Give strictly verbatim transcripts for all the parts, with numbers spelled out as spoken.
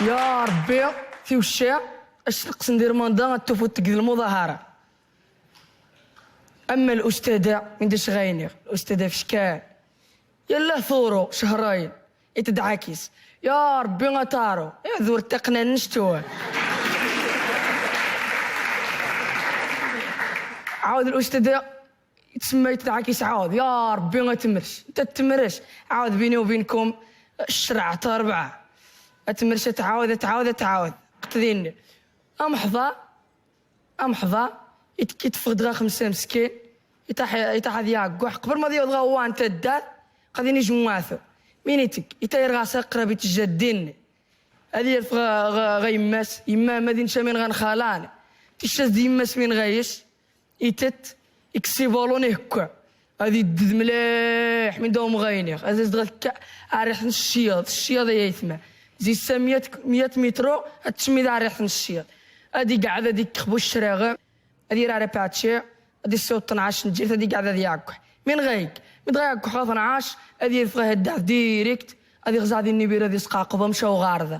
Ya Ṛebbi, tiwca, ass neqqsen di Remḍan, ad tufut deg lmuḍahara. Ama lustad-a, min d acu ɣa iniɣ, lustad-a feckan. Yallah turu, cehrayen, itedɛakis. Ya Ṛebbi, a taru, ya dur taqnan nnect-wan. Ɛawed lustad-a, itsemma itedɛakis, ɛawed, ya Ṛebbi, a tmrec. Nta tmrec, ɛawed, bini u binkum, ccreɛ, ṛebɛa. A tmrec, a tɛawed, a tɛawed, a tɛawed. Qtdin. Amḥḍa, amḥḍa, itekki teffeɣ-d ɣa xemsa meskin, iṭaḥ, iṭaḥ ad iɛegguḥ, qbel ma ad yaweḍ ɣa wa n taddart, qad ini jemɛatu. Min iteg, itayr ɣa s aqrab itejja ddin-nni. Ad irf ɣa, ɣa, ɣa yemma-s, yemma ma din camin ɣa nxalan. Ticcas d yemma-s min ɣa yec, itett, ikkes ibalun ihekka. Ad idded mliḥ, min daw mɣayniɣ. Ad as-dɣa tekka, arriḥt n cciyaḍ, cciyaḍ ay aytma. Zi ssa miyat, miyat mitru, ad tcemmiḍ arriḥt n cciyaḍ. Ad iqɛed, ad ikkexbu ccraɣem, ad irara pačči, ad issiweḍ tnac n ǧirt, ad iqɛed ad iɛegguḥ. Min ɣa yegg, min dɣa iɛegguḥ ɣa tnac, ad irfeɣ iheddaɛ direct, ad ixẓeɛ di nnibir, ad isqaqeb, amcaw ɣarda.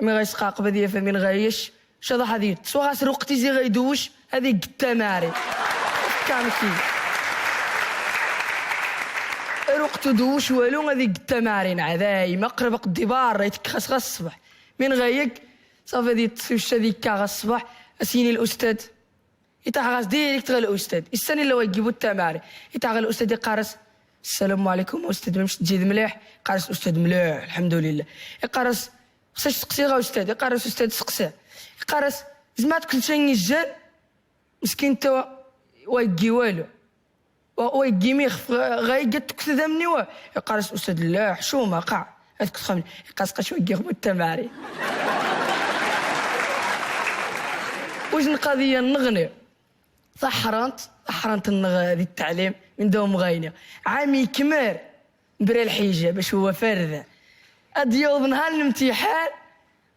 Mi ɣa isqaqeb, ad yaf min ɣa yec, caḍaḥ ad yett. Swaɣ as lweqt izi ɣa idewwec, ad igged tamari. Kamki. Lweqt ur dewwec walu, ad igged tamari. Nɛday, ma qrib aqeddi barra, itekk xas ɣas ṣṣbeḥ. Min ɣa yegg, ṣafi ad yett tiwca ad ikka ɣas ṣṣbeḥ, as yini lustad. Iṭaḥ ɣas direct ɣa lustad. Issan illa wa iggib bu tamari. Iṭaḥ ɣa lustad iqqar-as, "Ssalamu ɛalaykum a ustad, mamec tejjid mliḥ?" Iqqar-as lustad, "Mliḥ, lḥemdulillah." Iqqar-as, "Xas ad k-steqsiɣ a ustad." Iqqar-as ustad, "Steqsi." Iqqar-as, "Zmar ad tkelt ca n yijjan?" Meskint wa, wa iggi walu. Wa, wa iggi mixf, ɣa, ɣa igga ad tekted amni wa. Iqqar-as ustad, "La, ḥcuma, qaɛ. Ad tekted xamni." Iqqar-as, "Qac wa iggi xbut tamari." Wajn qadiya nneɣni. Taḥrant, taḥrant-nneɣ di ttaɛlim, min daw mɣayni. Ɛami ikmer, nbra lḥijab, acu wa farda. Ad d-yaweḍ nhar n lemtiḥan,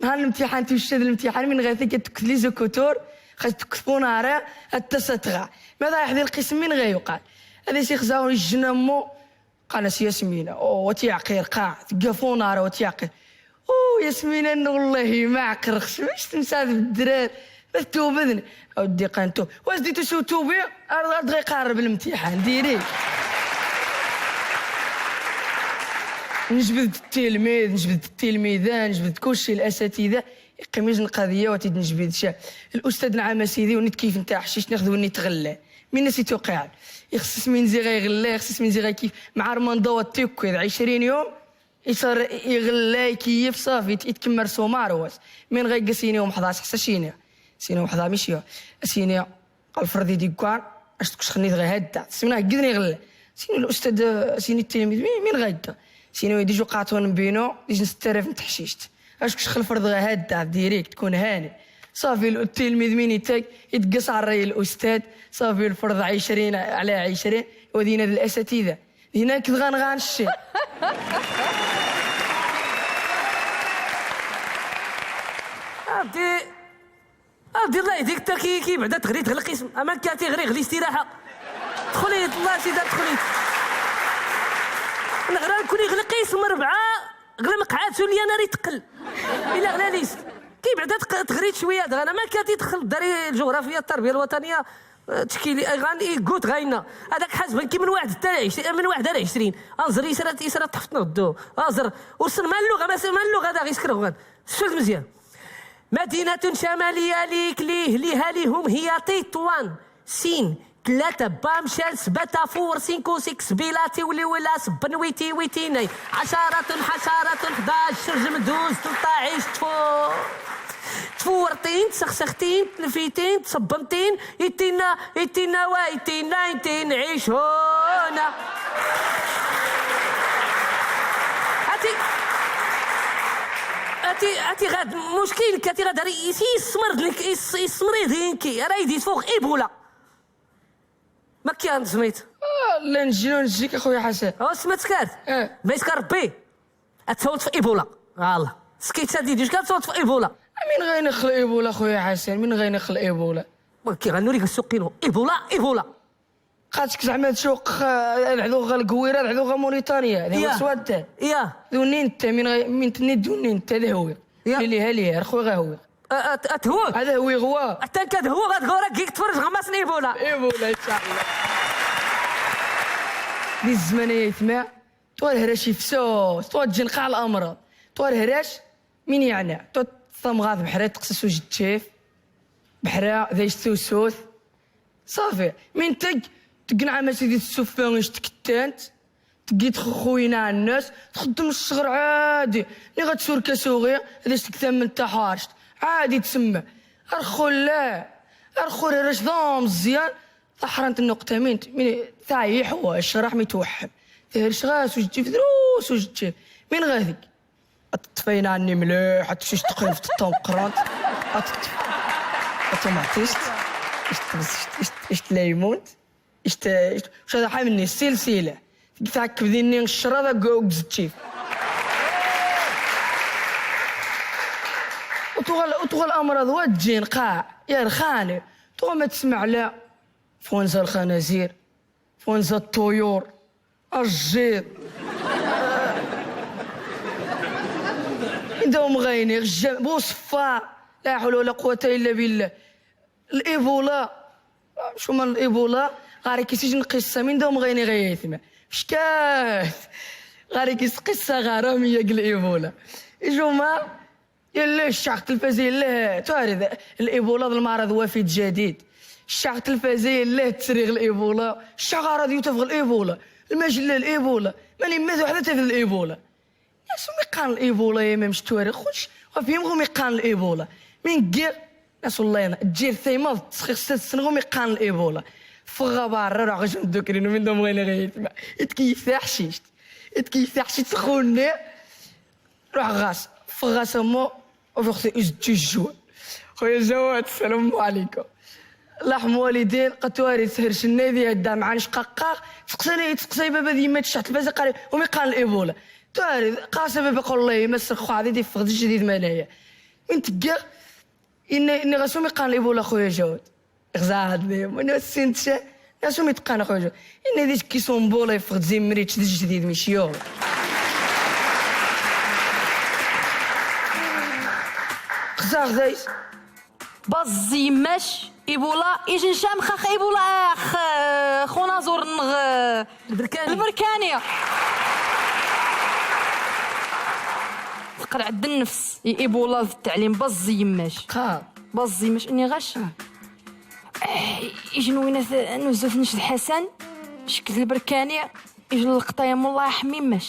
nhar n lemtiḥan, tiwca d lemtiḥan, min ɣa tagi ad tekket les écouteurs, xas tekket funara, ad tas ad tɣar. Ma ad iḥdi lqism, min ɣa yuqal? Ad as-ixza ijjen ammu, Qqan-as Yasmina, "Oh, wa tiɛqir, qaɛ, tegga funara, wa tiɛqir." "Oh, Yasmina, nna wallahi ma ɛqreɣ, mac temsad bdrar, ma tubedn." "A wddi, qan tub." "Wa zdi tusu tubi, ar, ar dɣa iqarreb lemtiḥan, diri." Njbed-d tilmid, njbed-d tilmida, njbed-d kulci, lasatida. Iqqim ijn qadiya, wa tid njbid ca. Lustad nɛam a sidi, ur nit kif nta ḥcict, nixd ur nit ɣella. Min as ituqiɛen. Ixsas min ziɣ ay ɣella, ixsas min ziɣ ay kif. Mɛa rmanḍa wa tikkwid, ɛicrin yum, isar iɣella, ikeyyef, ṣafi, it-, itkemmar s umarwas. Min ɣa igga as-yini umḥḍa, ḥṣa as-yini. As-yini umḥḍa, mic yuɛ. As-yini, ɣa lferḍ i d-iggan, acu tkuc xnit ɣa hadda. As-yini heggdni iɣella. As-yini lustad, as-yini tilmid, min, min ɣa igga? As-yini wa d iju qatun n binu, d iju n setta alaf n teḥcict. Acu tkuc xlferḍ ɣa hadda, direct, tkun hani. Ṣafi, ltilmid min itag, itegga s ɛerray lustad, ṣafi, lferḍ ɛicrin ɛla ɛicrin, wa dina d lasatida. Dina ked ɣan ɣan cci. Abdi, abdi, Allah yhdik, ta ki, ki bɛda tɣrit ɣ lqism. Ama kati ɣri ɣ listiraḥa. Dxli, Allah sida, dxli. Nɣra nkuni ɣ lqism rebɛa, ɣ lmeqɛad sulyan ar iteqqel. Ila ɣ la liste. Ki bɛda tq-, tɣrit cwiya, dɣa ama kati dxel dari ljuɣrafiya, tarbiya lwataniya. Ttkili, ɣan igut ɣayna. Adak ḥasben ki min waḥed tar ɛic-, min waḥed ar ɛicrin. Anẓer isra, isra tḥeft n ɣeddu. Anẓer, usen ma lluɣa, ma s-, ma lluɣa da ɣiskr ɣwan. Sfeld mzyan. مدينة شمالية ليك ليه ليها ليهم هي تطوان. سين، ثلاثة، بامشان، سبعة، فور، سينكو، سكس، بيلاتي، وليولا، سبن، ويتي، ويتيني. عشرة، حشرة، حداش، شرجمدوز، تلطاعيش، تفور. تفورتين، تسخسختين، تنفيتين، تصبنتين، يتينا، يتينا، ويتينا، يتين، عيش هنا. هاتي، هاتي، هاتي غاد مشكل، هاتي غاد ري-، يس-، يسمر دينك، يس-، يسمر يدينك، راه يدي فوق إيبولا. ما كان سميت. آه، لا نجي، لا نجيك أخويا حسن. أو سميت كات؟ آه. بيت كربي. اتسوت في ايبولا. الله. سكيت سادي ديش كتصوت في ايبولا. مين غينخل ايبولا خويا حسن؟ مين غينخل ايبولا؟ كي غنوريك السوقين هو ايبولا، ايبولا. قاتك زعما تسوق، آه، العدو غا الكويره، العدو غا موريتانيا، هذا هو يا. سواد. يا. دوني انت، مين غي-، مين تني دوني انت، هذا هو. Ya. Lili, hali, ar xwi ɣa hwi. A, a, a thwud. Ad hwi ɣwa. Atan ka thwud, ad ɣura gik tfrj ɣmas n Ebola. Ebola, in ca Llah. Di zzman ay aytma, twar hrac ifsus, twar ǧǧin qeɛ lamraḍ. Twar hrac, min yeɛna, twar tamɣad bḥra teqsas ujeǧǧif. Bḥra, d ajet tusut. Safi. Min teg, teg nɛam a sidi tessuffa ict tkettant, tgi txuxuyna nnas, txeddem ccɣel ɛadi. Niɣ ad tsurk asuɣi, ad as-teg tammelt taḥarct. Ɛadi tsemma. Ar xulla, ar xur hrac d ameẓyan, taḥrant nnuqta min, min, taɛyi ḥwa, ccraḥ mi tweḥḥem. Tehrec ɣas ujeǧǧif, drus ujeǧǧif. Min ɣa teg. Ad teṭṭef ayen ɛni mliḥ, ad tecc teqqimt d tameqqrant, ad teṭṭef, ad tumeɛtist, ict, ict, ict laymunt, ict, ict, wac ad ḥamni, silsila. Tɛekkeb dinni ccrab ag, ag uzeǧǧif. U tuɣal, u tuɣal amraḍ wa ǧǧin qaɛ, yerxani. Tuɣal ma tesmeɛ la, fwanza lxanazir, fwanza ṭṭuyur, Ajjiḍ. Inda umɣayni, ɣ jjam, bu ṣṣfa. La ḥawla wala quwwata illa billah. L'Ebola. Cuma l'Ebola, ɣar ikis ijn qissa, min da umɣayni ɣa yaytma. Fckat. Ɣar ikis qissa ɣaramiya g l'Ebola. Ijuma, Yallah, ccaɣ telfaza yallah, tuɛrid, l'Ebola d lmarad wafid jadid. Ccaɣ telfaza yallah, ttriɣ l'Ebola, ccaɣ aradyu tafeɣ l'Ebola, lmajella l'Ebola, mani mad uḥda tafeɣ l'Ebola. Nas umi qqaren l'Ebola ya mamc tuɛrid, xunc, ɣef yim ɣumi qqaren l'Ebola. Min ggiɣ, nas wallah, ǧǧir tayma d ttxiṣ ad ssneɣ umi qqaren l'Ebola. Ffɣeɣ ɣa barra, ruḥ ɣa jmd dukrin, u min d umɣayni ɣa yaytma. Itkeyyef taḥcict. Itkeyyef taḥcict xunni. Ruḥ ɣas, ffeɣ ɣas a mmi, u fiɣ s-, s-, tujjun. Xuya Jawad, sslam ɛlikum. Llah yarḥam lwalidin, qatwari thercen nadi hadda mɛan cqaqqaɣ, tseqsani, tseqsay baba d yemma tecceḥ telfaza qari, umi qqaren l'Ebola. Tuɛrid, qas a baba qul Allah, ma ssexxu ɛdid iffeɣ d jdid manaya. Min teggiɣ, Inna, inna ɣas umi qqaren l'Ebola, xuya Jawad. Ixza ɛadni, mani ur tessint ca, ɣas umi teqqaren, xuya Jawad. Inna di tekki s umbola yeffeɣ-d zimrič d jdid, mic yuɣ. Xza xdayt. Baẓ yemmac, Ebola, ijn camxax Ebola, ax, eh, xunaẓur nneɣ, eh, Lberkani. Lberkani. Teqqel ɛedd nnefs i Ebola d ttɛlim, baẓ yemmac. Qa. Baẓ yemmac, nniɣ-ac. Ah. Eh, ijn winat, eh, nuzzut nec d Ḥasan, cekk d Lberkani, ijn lqeṭ-aya, mullah iḥmi yemmac.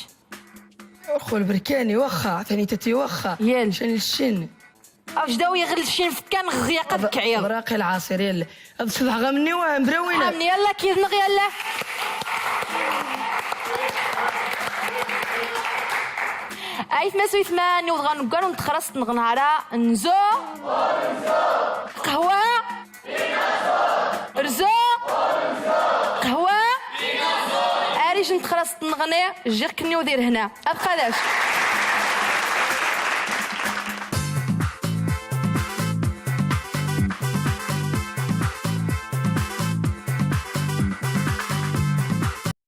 Axu Lberkani, waxxa, tani tati waxxa. Yal. Can lcin. Aw jdaw yeɣl cin fkan ɣya qad kɛiɣ. Braqi lɛaṣir yalla. Ad ṣedḥeɣ amni wa, am brawina. Amni yalla, kidneɣ yalla. Aytma s uytma, niweḍ ɣer neggar n txrast n ɣnhara, nzu. Qhwa. Rzu. Qhwa. Ar ijn txrast n ɣni, jjiɣ-k niweḍ ir hna. Abqadac.